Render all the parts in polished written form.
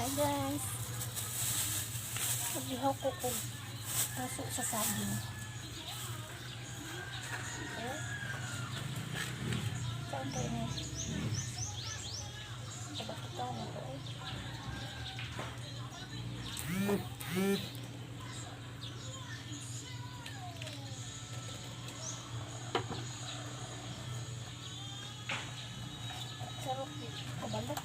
Hi guys. Magihaw ko og puso sa saging. Eh? Saan kayo ni? Tabak-itaw na to eh. Sarap kabalot.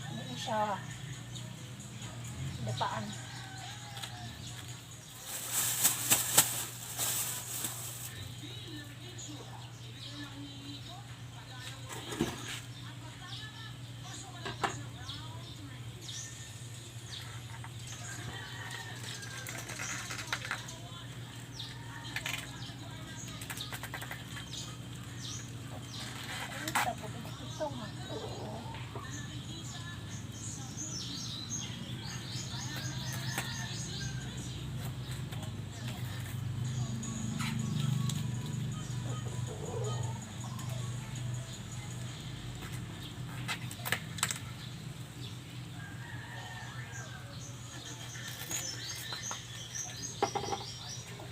Ano siya? Dapaan. Ay, tapos ito nga.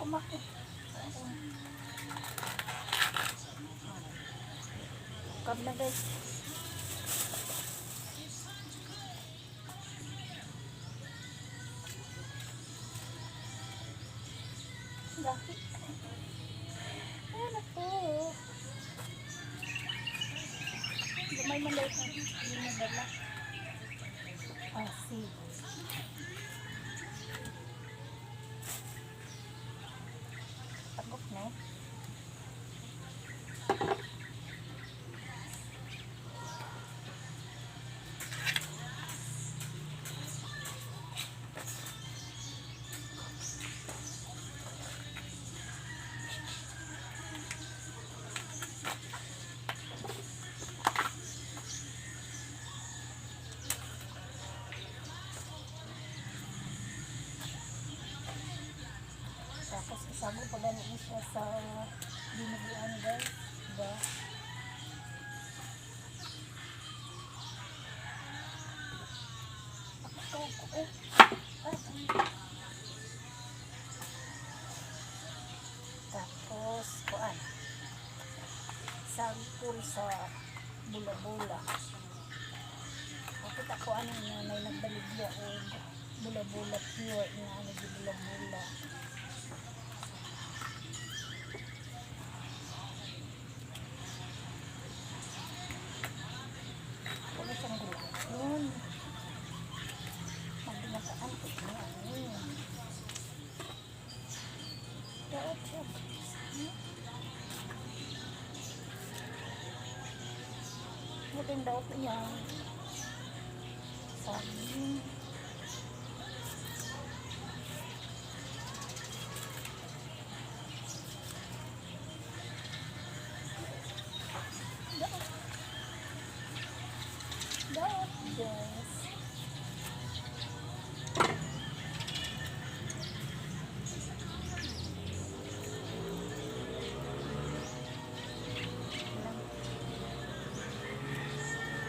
Kumakit. Kab na, guys. Daki. Ay, naku. Gamay man daw ito. Hindi mo dala. Ah, see. Tagok na eh. Tapos isama pa gani siya sa dinuguan, guys. Diba? Ako ko eh. Ay. Tapos kuan. Sample sa bula-bula. Nakita ko ano nga may nagbaligya og bula-bula, pure nga ano di bula-bula. Wala siyang gulayon. Magbinataan ko niya. Ano. Daot siya. Buting daot niya. Saging. Daot. Daot, guys.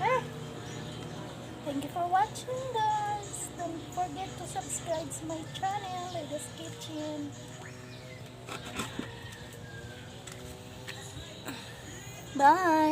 Eh! Thank you for watching, guys. Don't forget to subscribe to my channel, Leda's Kitchen. Bye!